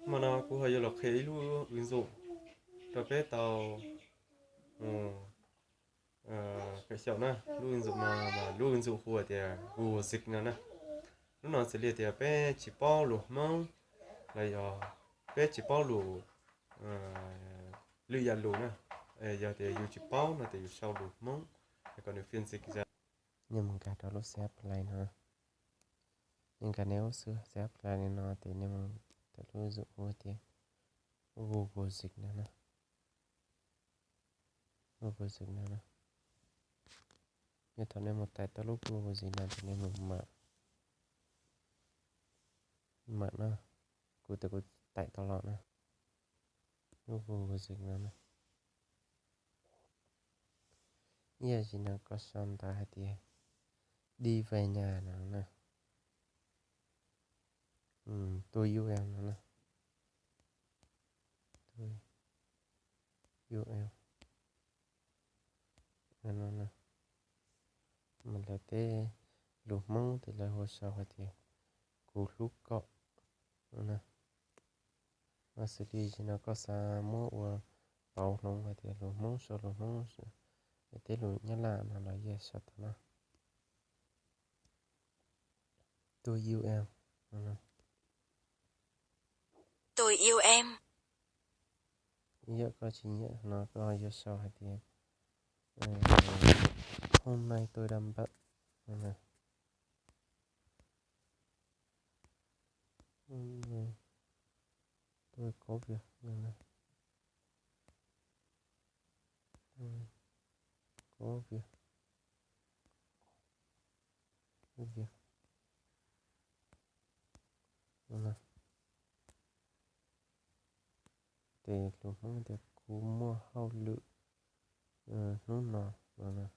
Hmo no kuv ho yuav los qhia ib lub ua ntxum rau peb tau mus kawm xyaum na. Lub ua ntxum no mas lub ua ntxum hu tias Google Dịch no na. Lub no xws li tias peb tsis paub lus Hmoob los yog peb tsis paub lus lwm yam lus na, yog tias yus tsis paub no ces yus sau lus Hmoob es kom nws phiên dịch ra. Nej mus nkag rau lub C H Play no, nej nkag nej lub C H Play li no ces nej mus tau lub ua ntxum hu tias Google Dịch no na. Google Dịch no na. Yog thaum nej mus tải tau lub Google Dịch no ces nej mus mở, mở na. Kuv tias kuv tải tau los na. Lub Google Dịch no na. Ib yam li no koj sau ntawv hais tias đi về nhà no na. Tua U M no na. Tua U M no na. Mas lawv tej lus Hmoob ces lawv hu sau hais tias kuv hlub koj no na. Mas xws li no koj xav muab ua pauv hloov hais tias lus Hmoob sau lus Hmoob, tej lus Nyab Laj no los yeej sau tau na. Tua U M no. Tua U M. Yog koj tsis nyiam no koj yuav sau hais tias hôm nay tôi đang bận no na. Tôi có việc no na. Có việc. Có việc. No. Ces lus Hmoob tias kuv muaj hauj lwm hnub no no.